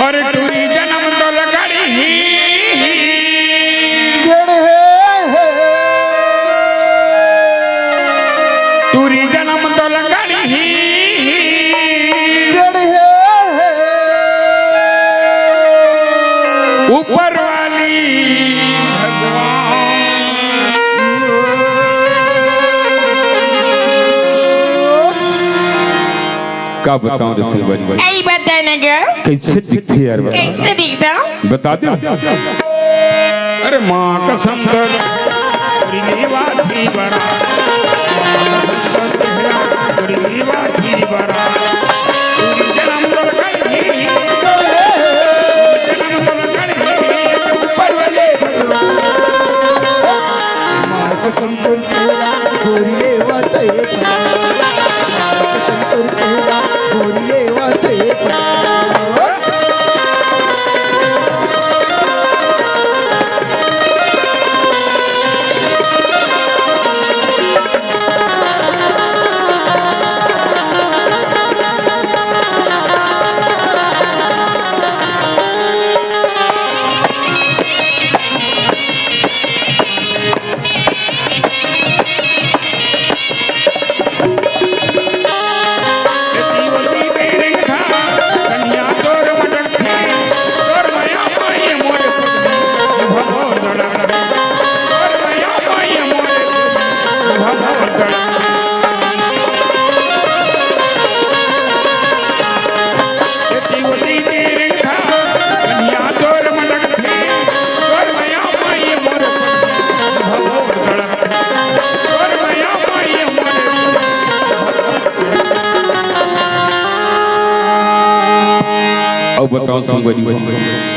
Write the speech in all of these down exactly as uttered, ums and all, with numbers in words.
अरे टूरी जनम तो लगड़ी ही। गढ़ हे, हे। टूरी जनम तो लगड़ी ही। गढ़ हे, हे। ऊपर वाली भगवान। का बताऊं रे सिलवरी? कई बता न ग। कैसे दिखथे यार, बता। कैसे दिखता? बता दे। अरे माँ कसम कर, रिलीवा थी बड़ा। रिलीवा थी बड़ा। जन्म तो कहीं, जन्म तो कहीं, ऊपर वाले। माँ कसम कर, गोरिये वाते। अउ बताओ संगवारी हो।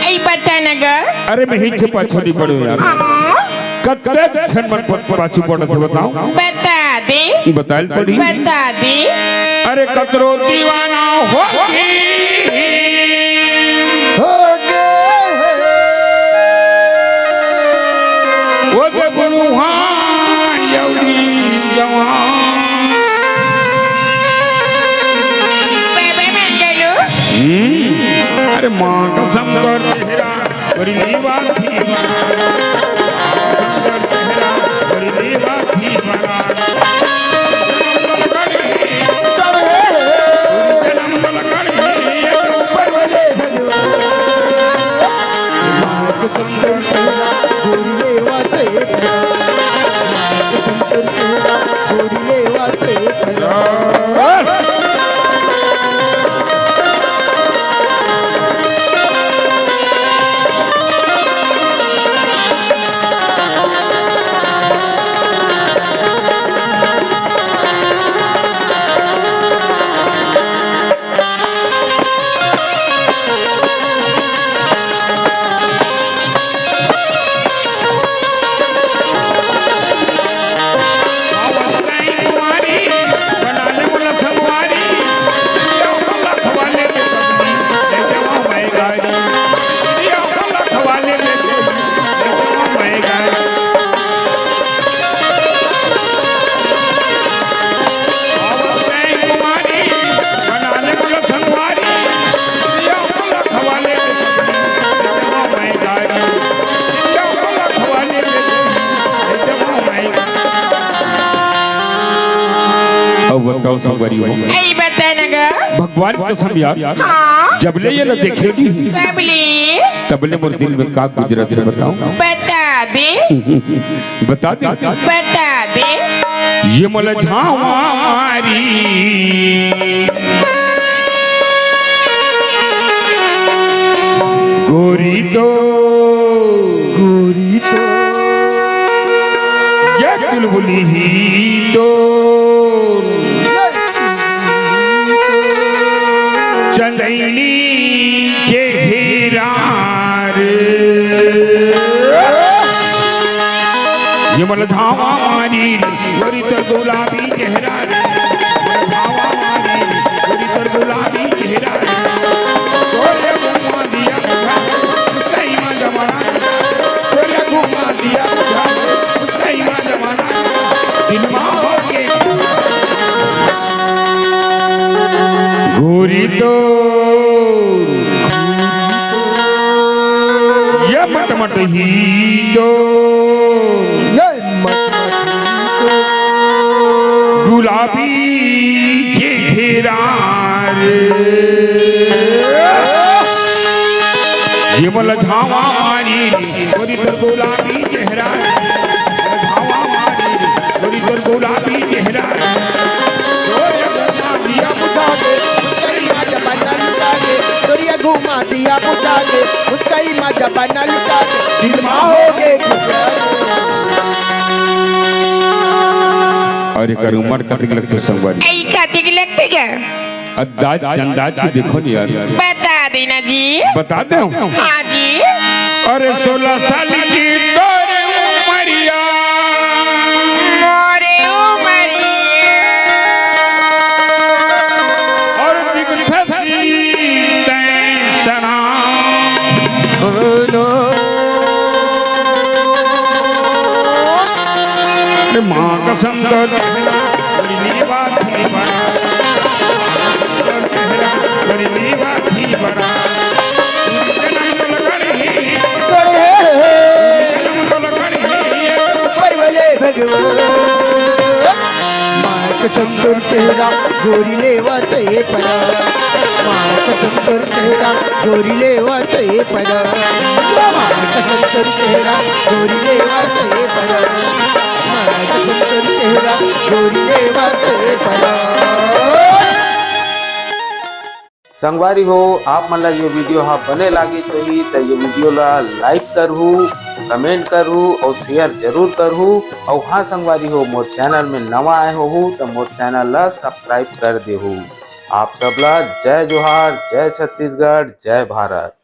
अई बता न ग। अरे मैं हिच पाछू नहीं पड़ो यार। हाँ। कतेक झन मन प-, पाछू पड़त हे बताओ। बता दे। बताइल पड़ी। बता दे। अरे कतरो दीवाना हो गई। हो गए। वो दे बुनुहा यौड़ी जवान। बेबे मंगलू। हम्म। अरे माँ कसम कर तेरा, तेरी लीवा थी बड़ा। कसम कर तेरा, तेरी लीवा थी बड़ा। अब बताओ संगवारी हो। अई बता न ग। भगवान कसम यार। हाँ। जब ले ये न देखे ली। तब ले। तब ले मोर दिल में का गुजरत हे बताओ। बता दे। बता दे। बता दे। ये मोला झांवारी। गोरी तो चंदैनी चेहरा रे। ये मन ल धावा मारी, गोरी तोर गुलाबी चेहरा रे। ये मन ल धावा मारी, गोरी तोर गुलाबी चेहरा रे। तोर ये घुमा दिया बुझा, उसका ही मजा बना। तोर ये घुमा दिया बुझा, उसका ही मजा बना। दिल मा हो के गोरी तो ये मट मट ही तो ये मत मत ही तो गुलाबी चेहरा रे। ये मन ल धावा मारी, गोरी तोर गुलाबी चेहरा रे। धावा मारी, गोरी तोर गुलाबी चेहरा रे। तोर ये घुमा दिया बुझा के, मुझका ही मजा बना लुटा के। तोर ये घुमा दिया बुझा के, मुझका ही मजा बना लुटा के। दिल मा हो गे घुघरा रे। अउ एकर उमर कतिक लगथे संगवारी? ए, कतिक लगथे गे? अंदाज, अंदाज के देखो न यार। बता देना जी। बता देंव। हाँ जी। अरे सोलह साल की तोर उमरिया। मोर उमरिया। अउ दिखथस तैं सना। बोलो। अरे माँ कसम तो तेरा, बड़ी नीवा थी बड़ा। तेरा, बड़ी नीवा थी बड़ा। जन्म तो लगन ही, जन्म तो लगन ही। ऊपर वाले भगवान। माँ कसम तोर चेहरा गोरी लेवा ते परा। माँ कसम तोर चेहरा गोरी लेवा ते परा। माँ कसम तोर चेहरा गोरी लेवा ते परा। माँ कसम तोर चेहरा गोरी लेवा ते परा। संगवारी हो, आप मन ला ये video हा बने लागिस होही त ये video ला like करहू, comment करहू अउ share जरूर करहू। अउ हाँ संगवारी हो, मोर channel में नवा आए होहू त मोर channel ला subscribe कर देहू। आप सब ला जय जोहार, जय छत्तीसगढ़, जय भारत।